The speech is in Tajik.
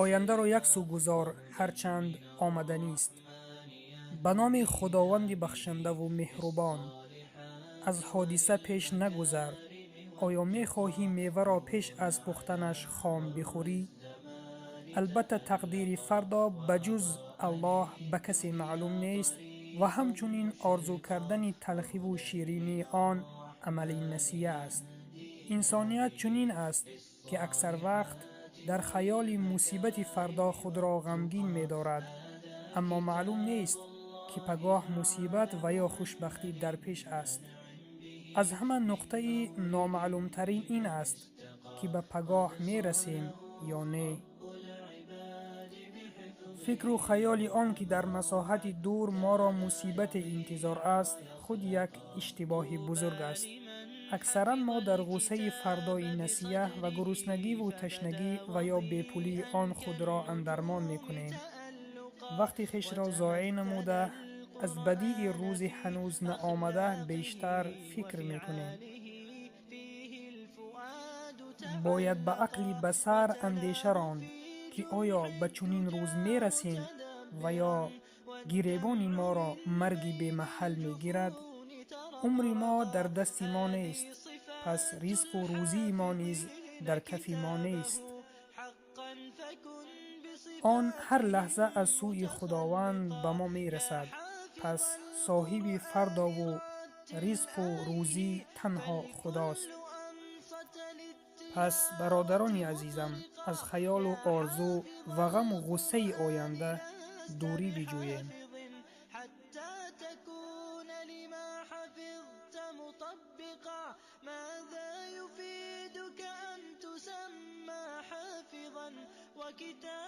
Ояндаро як сӯ гузор, ҳарчанд омаданист. Ба номи Худованди бахшандаву меҳрубон. Аз ҳодиса пеш нагузар. Оё мехоҳӣ меваро пеш аз пухтанаш хом бихӯрӣ? Албатта, тақдири фардо ба ҷуз Аллоҳ ба касе маълум нест ва ҳамчунин орзу кардани талхиву ширинии он амали насия аст. Инсоният чунин аст, ки аксар вақт дар хаёли мусибати фардо худро ғамгин медорад, аммо маълум нест, ки пагоҳ мусибат ва ё хушбахтӣ дар пеш аст. Аз ҳама нуқтаи номаълумтарин ин аст, ки ба пагоҳ мерасем ё не. Фикру хаёли он, ки дар масоҳати дур моро мусибате интизор аст, худ як иштибоҳи бузург аст. Аксаран мо дар ғуссаи фардои насия ва гуруснагиву ташнагӣ ва ё бепулии он худро андармон мекунем. Вақти хешро зоеъ намуда, аз бадии рӯзи ҳанӯз наомада бештар фикр мекунем. Бояд ба ақли басар андеша ронд, ки оё ба чунин рӯз мерасем ва ё гиребони моро марги бемаҳал мегирад. Умри мо дар дасти мо нест, пас ризқу рӯзии мо низ дар кафи мо нест. Он ҳар лаҳза аз сӯи Худованд ба мо мерасад, пас соҳиби фардову ризқу рӯзӣ танҳо Худост. Пас, бародарони азизам, аз хаёлу орзу ва ғаму ғуссаи оянда дурӣ биҷӯем. ماذا يفيدك أن تسمى حافظا وكتاب